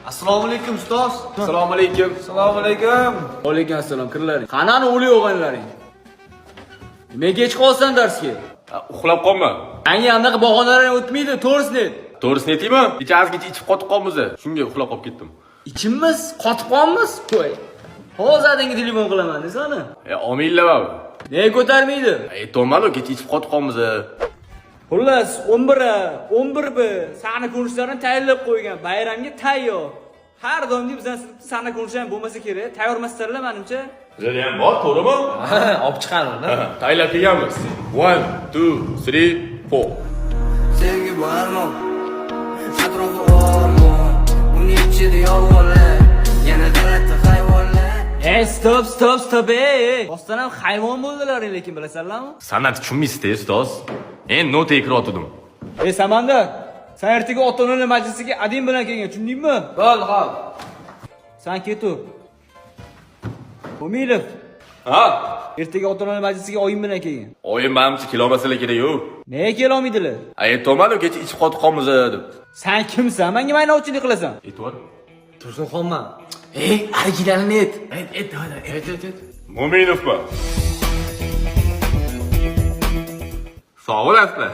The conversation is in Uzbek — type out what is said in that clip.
Assalomu alaykum, ustoz. Assalomu alaykum. Assalomu alaykum. Alaykum assalom, kirlaring. Qanani o'li yo'g'anlaring? Nima kech qolsan darsga? Uxlab qolma. Anga anaqa bahonalaring o'tmaydi, to'g'risini ayt. To'g'risini aytaymi? Kecha ozgacha ichib qotib qolmiz. Shunga uxlab qolib ketdim. Ichimiz qotib qolmiz. Qo'y. Hozir adangga telefon qilaman, desana. E, olmanglar. Nega ko'tarmaydi? Aytyapman-ku, kecha ichib qotib qolmiz. Xullas, 11 11 b sahna ko'rinishlarini tayyorlab qo'ygan, bayramga tayyor. Har doimgi bizning sinfda sahna ko'rinishi ham bo'lmasa kerak. Tayyor emassizlar menimcha. Bizada ham bor, to'g'rimi? Ha, olib chiqaman. Tayyorlab kelganmiz. 1 2 3 4. Sevgi bu armon, atrofi o'rmon, uni ichida yolg'onlar, yana g'alati hayvonlar. Ey, stop, stop, stop, ey, ey. Rostdan ham hayvon bo'ldilar lekin bilasanlarmi? San'at tushunmaysiz-da, ustoz. Endi nota kiryotgandim. Ey, Samandar, sen ertaga ota-onalar majlisiga ading bilan kelgin, tushundingmi? Bo'ldi, xo'p. Sen ketur. Komilov, Ha? ertaga ota-onalar majlisiga oying bilan kelgin. Oyim manimcha kelolmasalar kerak-ku. Nega kelolmaydilar? Aytyapman-ku, kecha ichib qotib qolmiz deb. Sen kimsan? Menga maynovchilik qilasan. Aytyapman. Tursunxonman. Ey, originalini ayt. Ayt, ayt, ayt, ayt, ayt. Mo'minovman. Sog' bo'lasizlar.